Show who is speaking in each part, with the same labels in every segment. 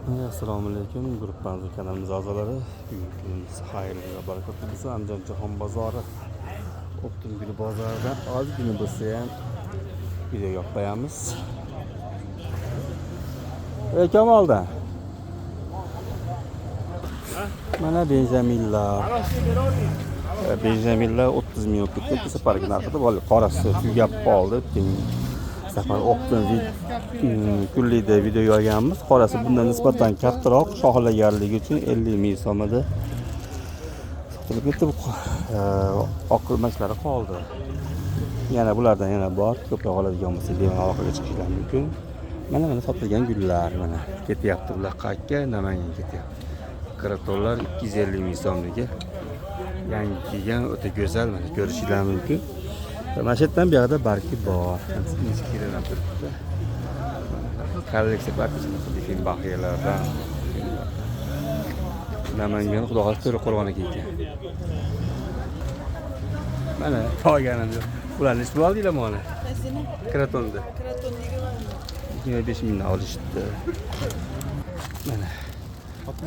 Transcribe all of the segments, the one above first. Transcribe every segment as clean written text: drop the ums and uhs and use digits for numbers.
Speaker 1: Assalomu alaykum, guruhimiz, kanalimiz a'zolari. Bugungi kunimiz xayrli va barakotli bo'lsin. Andijon jahon bozori, Optim guli bozoridan ozgina bo'lsa ham video yopib qo'yamiz. Ey Kamolda. Mana benjaminlar. Benjaminlar 30 ming bo'lib ketdi. Bu safargi narxida qorasi tugab qoldi. Keyin safar Optim kunlikda video yozganmiz. Qorasi bundan nisbatan kattaroq, shoxlaganligi uchun 50 ming so'mida sotilib ketdi. Bu oq qilmashlari qoldi. Yana bulardan yana bor. Ko'proq oladigan bo'lsa, bemalol aloqaga chiqishingiz mumkin. Mana sotilgan gullar mana ketyapti. Bular qayerga? Namanganga ketyapti. Kratonlar 250 ming so'mligi. Yangi kelgan, o'ta go'zal, mana ko'rishinglar mumkin. Mana shu yerdan bu yoqda barki bor. Necha kilodan turibdi. Kolleksiya Difenbaxiyalardan. Namangan, xudo xohlasa, To'raqo'rg'onga ekan. Mana tolganim yo'q. Bular nechi pul oldinglar mana?
Speaker 2: Qaysini?
Speaker 1: Kratonda.
Speaker 2: Kraton
Speaker 1: 25 mingdan olishdi. Mana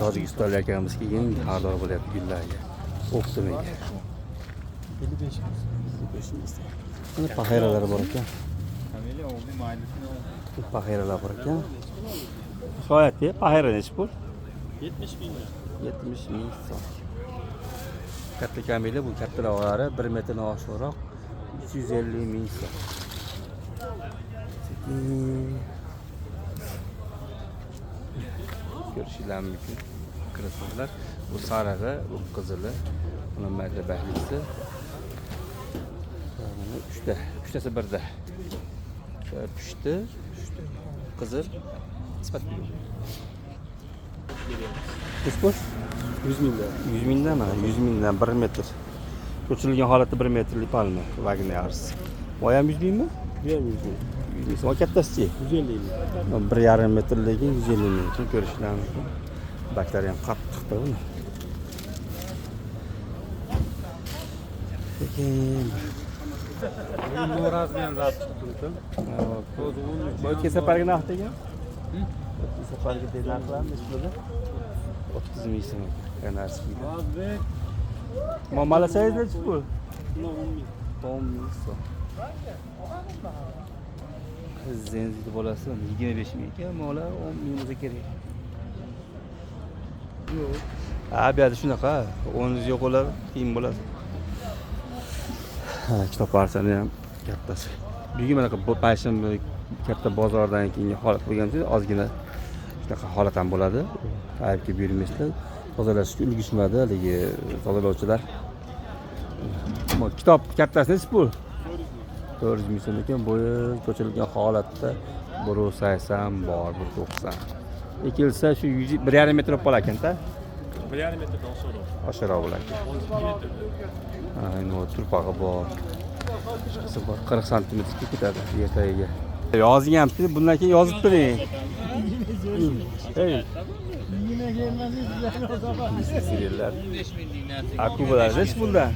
Speaker 1: Tojikistonlik akamiz kelgan, xaridor bo'lyapti gullarga. Optimiga.
Speaker 3: 55 ming.
Speaker 1: 55 ming so'm. Mana paxiralar bor ekan. Paxiralar bor ekan. Shoyat, paxira nechi pul?
Speaker 3: 70 ming.
Speaker 1: 70 ming so'm. Katta kameli bu kattaroqlari 1 metrdan oshiqroq 350 ming so'm. Sekin ko'rishinglar mumkin. Kratonlar bu sarig'i, bu qizili, buni mayda bahlisi. Mana uchta, uchtasi birda. Pushti, qizil, sifat guli. Nechi pul?
Speaker 3: 100 mingdan.
Speaker 1: 100 mingdan, mana 100 mingdan 1 metr. Ko'chirilgan holatda 1 metrli palma Wagners. Bu ham 100 mingmi?
Speaker 3: Bu ham 100 ming.
Speaker 1: 100 ming so'm. Kattasi-chi?
Speaker 3: 150 ming.
Speaker 1: 1,5 metrligi 150 ming ekan, ko'rishlar mumkin. Baklari ham qattiqda buni. Lekin
Speaker 3: Bu razmer chiqdi.
Speaker 1: bu o'tgan safargi narx degan? O'tgan safargi narxlar nechi pul edi? 30 ming so'm ekan. Kanarskiyda.
Speaker 3: Azbek
Speaker 1: Muomalasangiz nechi pul?
Speaker 3: 10 ming.
Speaker 1: 10 ming so'm. Zenzili bolasi 25 ming ekan, mola 10 ming bo'lsa kerak.
Speaker 3: Yo'q.
Speaker 1: Ha, bu yerda shunaqa, o'ningiz yo'q bo'ladi, qiyin bo'ladi. Ha, kitob parchani ham kattasi. Bugun mana bu payshanba katta bozordan keyingi holat bo'lgan uchun ozgina shunaqa holat ham bo'ladi. Aybga buyurmaysizlar. Tozalashga ulgishmadi haligi tozalovchilar. Kitob kattasi nechi pul? 400 ming so'm ekan. Bo'yi ko'chirilgan holatda 180 bor, 190. Ekilsa shu 1,5 metr bo'lib qolar ekan-da.
Speaker 3: 1,5 metrdan oshiqroq.
Speaker 1: Oshiqroq bo'lar ekan.
Speaker 3: 12 metr.
Speaker 1: Ha, endi u turpog'i bor. Boshqasi bor. 40 santimetrga ketadi yer tagiga. Yozganmiz, bundan keyin yozib turing. Ey. Seriallar. Akubalar nechi puldan?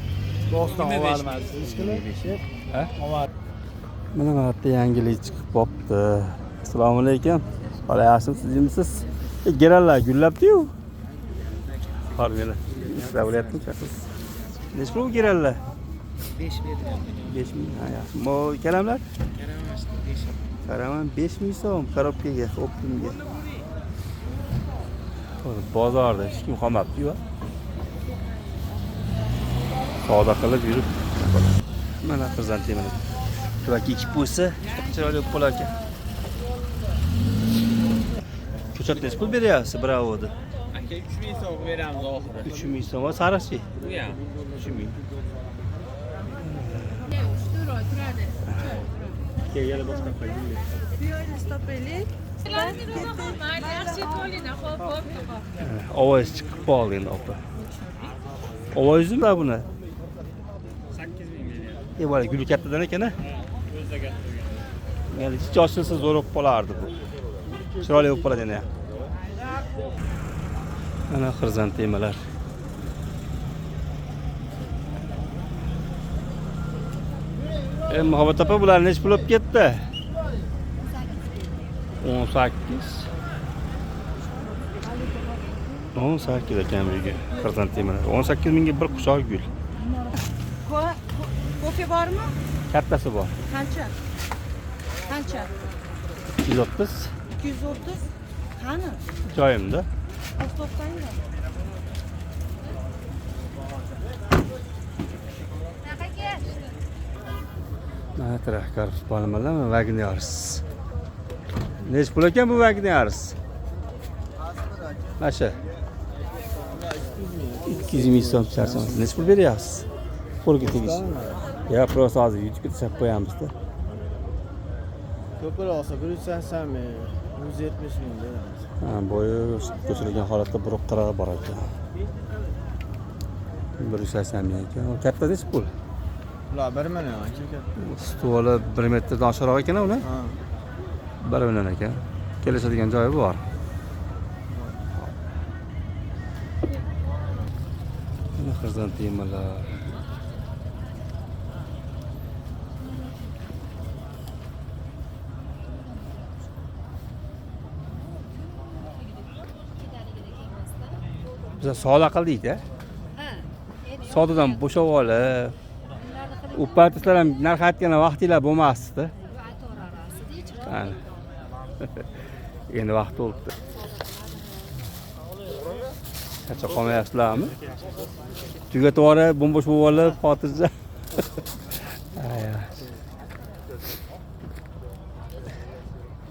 Speaker 3: 90 olamiz.
Speaker 1: Ha? Mana bu yerda yangilik chiqib qolibdi. Assalomu alaykum. Hali yaxshimisiz, sizmisiz? Gerallar gullabdi-yu. Hor meni. Sizlar bo'lyaptimi, chaqsiz? Nechi pul bu gerallar?
Speaker 4: 5 bergan.
Speaker 1: 5 ming. Ha, yaxshi. Mo kalamlar? Karaman 5 ming so'm korobkaga, optimga. Hozir bozorda hech kim qolmabdi-yu. Savdo qilib yurib. Mana xrizantemalar. Tuvak ekib qo'ysa, shunaqa chiroyli bo'lib qolar ekan. Ko'chat nechi pul beryapsiz Bravoda?
Speaker 4: Aka 3000 so'm beramiz oxiri.
Speaker 1: 3 ming so'm. Va sariqchi?
Speaker 4: Bu ham.
Speaker 1: 3 ming.
Speaker 2: Turadi.
Speaker 3: Yana boshqa qo'ying.
Speaker 2: Bu yerni topaylik. Mayli, yaxshi qo'linglar, xo'p, xo'p, xo'p.
Speaker 1: Ovoz chiqib qoldi endi opa. Ovozingiz buni?
Speaker 3: 8 ming beryapti.
Speaker 1: E bola guli kattadan ekan a?
Speaker 3: O'zida katta bo'lgan.
Speaker 1: Ya'ni ichi ochilsa zo'r bo'lib qolardi bu. Chiroyli bo'lib qoladi yana. Mana xrizantemalar. E Muhabbat opa, bular nechi pul bo'lib ketdi? 18. 18 ekan bugun xrizantemalar. 18 mingga bir quchoq gul.
Speaker 2: Kofe bormi?
Speaker 1: Kattasi bor.
Speaker 2: Qancha? Qancha?
Speaker 1: 230.
Speaker 2: 230. Qani?
Speaker 1: Joyimda.
Speaker 2: To'xtanglar.
Speaker 1: Mana traktor nimalar Wagners. Nechi pul ekan bu Wagners? Mana shu. 200 ming so'm charcham. Nechi pul beryapsiz? Qo'lga tegish. Ya просто hozir YouTube'ga tashlab qo'yamiz-da.
Speaker 4: Ko'proq olsa 180 ming, 170 ming beramiz.
Speaker 1: Ha, bo'yi ko'chirilgan holatda 1.40 bor ekan. 180 ming ekan. U katta nechi pul?
Speaker 4: Ular 1 million aka katta.
Speaker 1: Stoli 1 metrdan oshiqroq ekan ular?
Speaker 4: Ha.
Speaker 1: 1 million ekan. Kelishadigan joyi bor. Mana xrizantemalar. Biz soda qildik-da. Sodadan bo'shab olib, u paytlar ham narx aytgan vaqtinglar bo'lmasdi. Endi vaqt bo'libdi. Charchab qolmayapsizlarmi? Tugatib yuborib, bo'm-bo'sh bo'lib olib, xotirjam.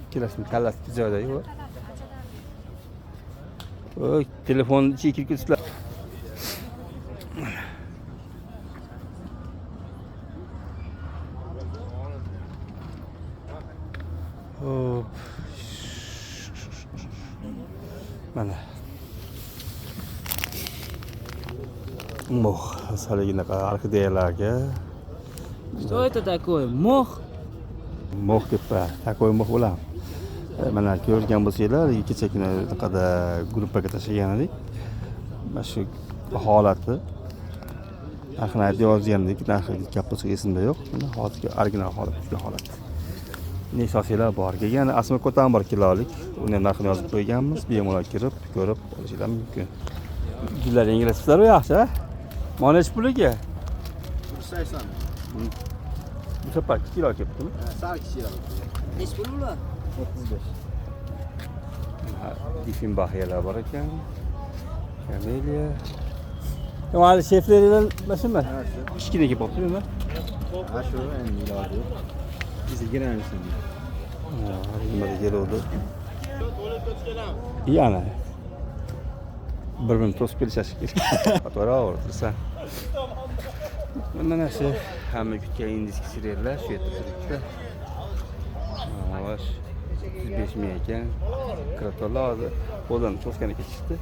Speaker 1: Ikkalasini kallasi bitta joyda yo'q. Oy, telefon ichiga kirib ketibsizlar. Hop. Mana. Mox, haliginaqa orxideyalarga.
Speaker 4: Что это такое? Мох?
Speaker 1: Mox deb такой mox bo'ladi. Mana ko'rgan bo'lsanglar, kechagina bunaqada gruppaga tashlagan edik. Mana shu holati. Narxini aytib yozgandik, narxi gap bo'lsa esimda yo'q. Mana hozirgi original holat, shu holat. Nesosiylar bor. Kelgan asma ko'tam bor kilolik. Uni narxini yozib qo'yganmiz. Bemalol kirib, ko'rib olishinglar mumkin. Gullar yengillasizlar yaxshi, ha? Mana nechi pul aka?
Speaker 4: 180.
Speaker 1: Bu safar 2 kilo kelibdimi?
Speaker 4: Sal kilo. Nechi pul ular? 35.
Speaker 1: Difenbaxiyalar bor ekan. Kameliya. Hali sheflerlar mashimi? Kichkina kelib qolibdi nima?
Speaker 4: Ha shu endi iloji yo'q. Biz 20 so'm.
Speaker 1: Nimada keluvdi? Yana. Bir-birini to'sib kelishashi kerak. To'g'ri, mana shu hamma kutgan indiski seriallar shu yerda turibdi. Yavash 35 ming ekan. Kratorlar hozir qo'ldan to'sgani ketishdi.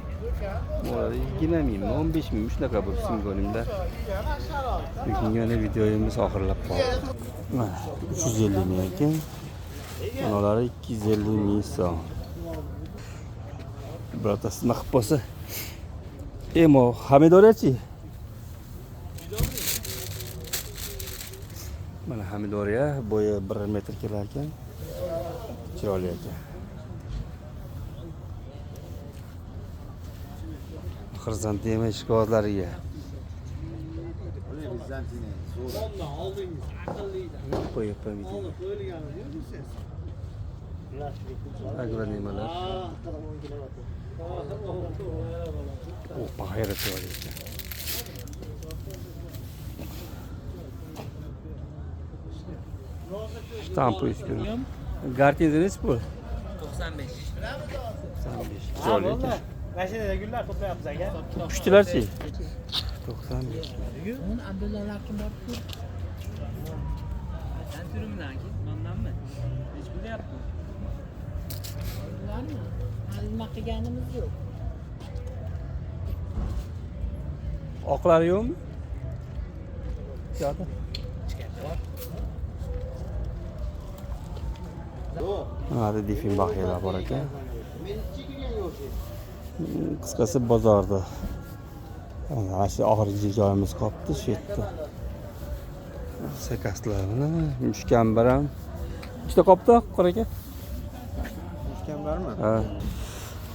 Speaker 1: Ular 20 ming, 15 ming shunaqa bir singonimlar. Bugungi mana videomiz oxirlab qoldi. Mana 350 ming ekan. Mana 250 ming so'm. Birortasi nima qilib bo'lsa. Emo, xamidoriyachi? Mana xamidoriya bo'yi 1 metr kelar ekan. Chiroyli ekan. Xrizantema ishqibozlariga. Qo'yibman video. Aglaonemalar. O, bahayra chiroyli ekan. Shtampi eski. Gartinza nechi pul?
Speaker 4: 95.
Speaker 1: 95. Chiroyli ekan.
Speaker 3: Mashinada gullar to'playapmiz aka.
Speaker 1: Pushtilarchi? 95.
Speaker 2: Uni Abdullalar kim borib ko'rdi?
Speaker 4: Sen turumidan ki, mandanmi? Nechi pul deyapti?
Speaker 2: Ularmi? Hali nima qilganimiz yo'q.
Speaker 1: Oqlari yo'qmi? Yo'q. Mana Difenbaxiyalar bor ekan. Qisqasi bozorda. Mana shu oxirgi joyimiz qolibdi shu yerda. Sakaslar mana mushkambar ham. Ikkita qolibdi, qora aka.
Speaker 4: Mushkambarmi?
Speaker 1: Ha.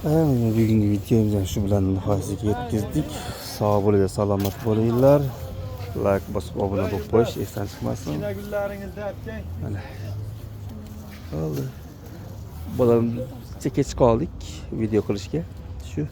Speaker 1: Bugungi videomizni shu bilan nihoyasiga yetkazdik. Sog' bo'linglar, salomat bo'linglar. Layk bosib obuna bo'lib qo'yish esdan chiqmasin.
Speaker 3: Kichkina gullaringizni olib.
Speaker 1: Mana. Bo'ldi. Bolam kech qoldik video qilishga. Shu.